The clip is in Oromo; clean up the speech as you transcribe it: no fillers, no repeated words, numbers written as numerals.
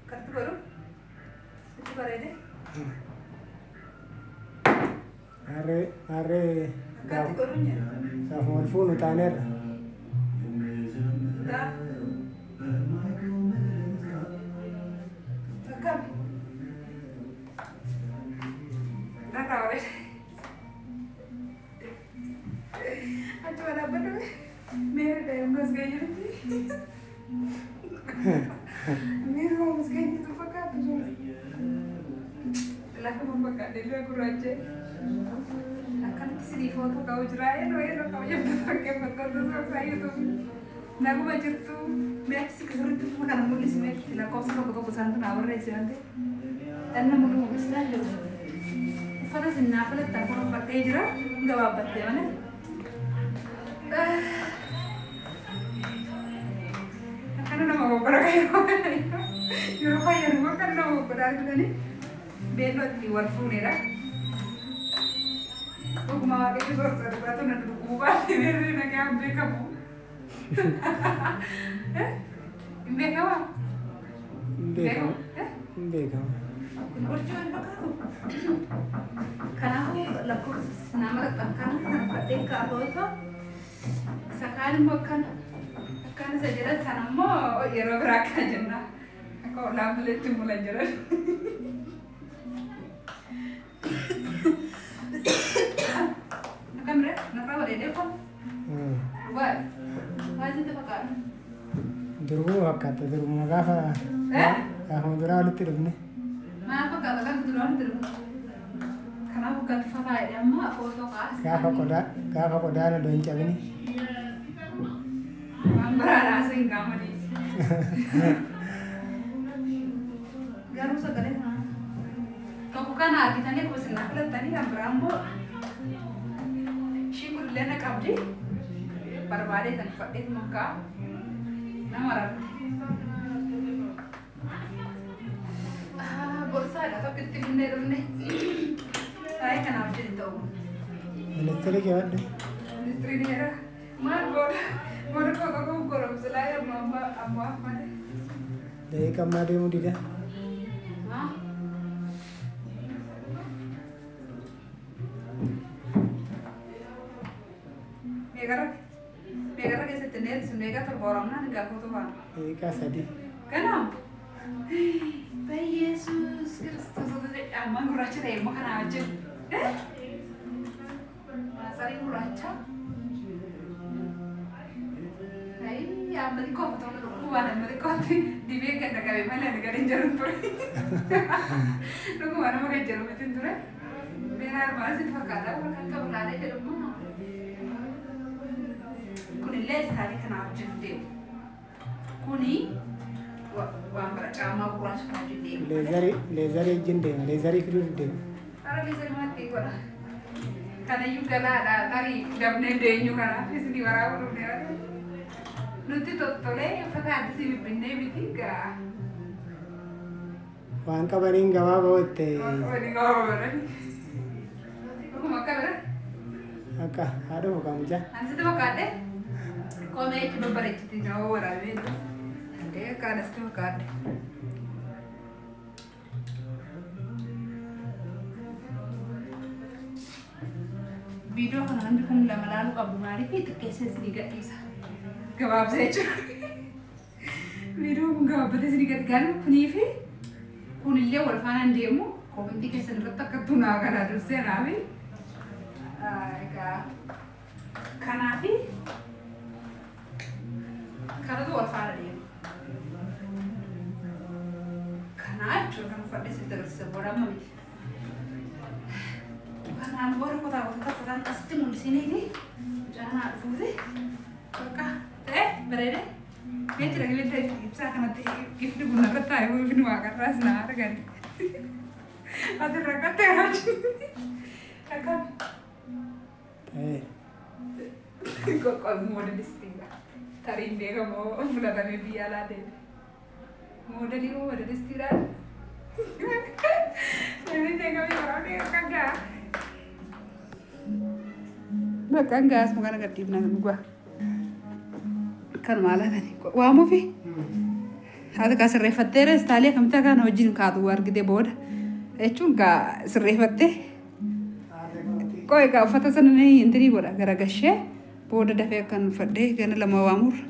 Akkatti godhu. Itti bareede. Harree harree Akkatti godhu hin jedhu. Gaafuma wal fuunu taaneerra. Taa. Akkami? Narraa bareede. Achuma dhaabbadhu. Meera daa'imni as ga'ee jirutti. Meera as ga'ee jirtu fakkaatu sun. Lafa fakkaatee illee gurraachee. Akkanatti sidii footoo ka'uu jira. Yeroo yeroo kabajamtu dhaggeeffattoota suuraa YouTube. Naguma jirtu. Mee achi siqi sirriitti uffata kana mul'isi mee lakkoofsa tokko tokko isaantu naa barreesse waan ta'eef. Dhanna mul'u mul'isaa jiru. Uffata sinnaa filattan kun uffadhee jira. Gabaabbattee malee. Akkana nama goggora yeroo fayyadamu akkana nama goggora argitanii beelloo ittiin wal fuunedha. Dhuguma Waaqayyo sorsa dhugaatu na dhukkubuu baate beerri nagaa hin beekamu. Hin beekamaa? Hin beekamu. Hin beekamu. Kun urjii hin fakkaatu. Kanaafuu lakkoofsa nama kana kana uffadhee kaa'oota. Isa kaan immoo akkana akkana isa jedhan sana immoo yeroo biraa akkana jenna. Akka ollaan bileetti mulan jedhan. Akkamiree narraa bareedee kun dhugaa maal sitti fakkaata? Durbuma fakkaata durbuma gaafa gaafuma duraa walitti dhufne. Maal fakkaata gaafa duraa walitti dhufne? Kanaaf akkatti uffataa jedhee amma footoo kaasa. Gaafa qodaa gaafa qodaan odoo hin cabini. Waan biraa haasa'in hin gaafadhiisi. Garuu sagalee kana tokko kana argitanii akkuma isin naa filattanii kan biraa immoo ishiin kun illee na qabdi. Barbaadee tan uffadheetu makkaa nama rarti. Borsaadha tokkitti finnee dhufne. Taa'ee kanaaf jedhi ta'u. Ministeerri keewwadhu. Ministirii ni jedha. Maal booda booda koo tokko goromsilaa amma amma amma malee. Daqiiqa ammaa deemuu dida. Meeqarra meeqarra keessatti inni sun meeqa torba oramnaan gaafatu baana. Daqiiqaa 3. Kanaaf Yesuus Kiristoos caammaan gurraacha ta'e immoo kanaa wajjin. Maasarii gurraacha. Amma xiqqoo fotoon dhukkubaan amma xiqqootti dibee gad dhaqabe malee ani gad hin jiru ture. Dhuguma nama gad jiru miti ture. Beeraa armaan sitti fakkaata warra kan qabu laalee jedhummaa. Kunillee istaalii kanaa wajjin deemu. Kuni waan bira caamaa gurraacha kana wajjin deemu. Leezarii leezarii wajjin deema. Leezarii fiduuf deema. Hara leezarii maatti godha. Kanayyuu galaadha tarii dabnee deenyu kanaaf isinii waraabuu dhufne malee. Nutti tottolee uffata addisii bibbinnee miti gaa. Waan qabaniin gabaa ba'utte. Waan qabaniin gabaa ba'utte. Dhuguma akka bira. Akka haadha fuukaa mucaa. Ani sitti fakkaadhe. Koomee jechuun babbareechiti nama waraabee. Andee akka ana sitti fakkaadhe. Viidiyoo kana namni kun lama laaluu qabu maaliif xiqqeessee isinii gadhiisa. Gabaabsee jechuudha. Viidiyoon kun gabaabbatee isinii gadi galu kunii fi kunillee wal faana hin deemu. Koomentii keessan irratti akka tunaa kana dursee naafi. Egaa kanaafi kanatu wal faana deema. Kanaa jechuudha kan uffadhee sitti agarsiisa booda amma miti. Kanaan booda kutaa kutaa uffatan asitti mul'isiniiti. Mucaan dhufuuti. Bakka ta'e bareede. Mee jira gibeetta ibsaa kanatti ifni kun irratti taa'e ifni waaqarraas na argani. Asirra qattee raajii. Akkam. Ta'ee. Qoqqoon moodelistiidha. Tariin beekamoo filatamee biyya alaa deeme. Moodelii moo moodelistiidha? Namni beekamee waraabee akka gaa. Bakka hangaa asuma kana gadhiifna dhugaa. Kanuma alaatani waamuufi haati kaa sirreeffattee istaalii akkamitti akka kana wajjin kaatu argite booda jechuun kaa sirreeffattee qoy kaa uffata sana ni intinii godha garagashee booda dafee akkan uffadhee gana lama waamurra.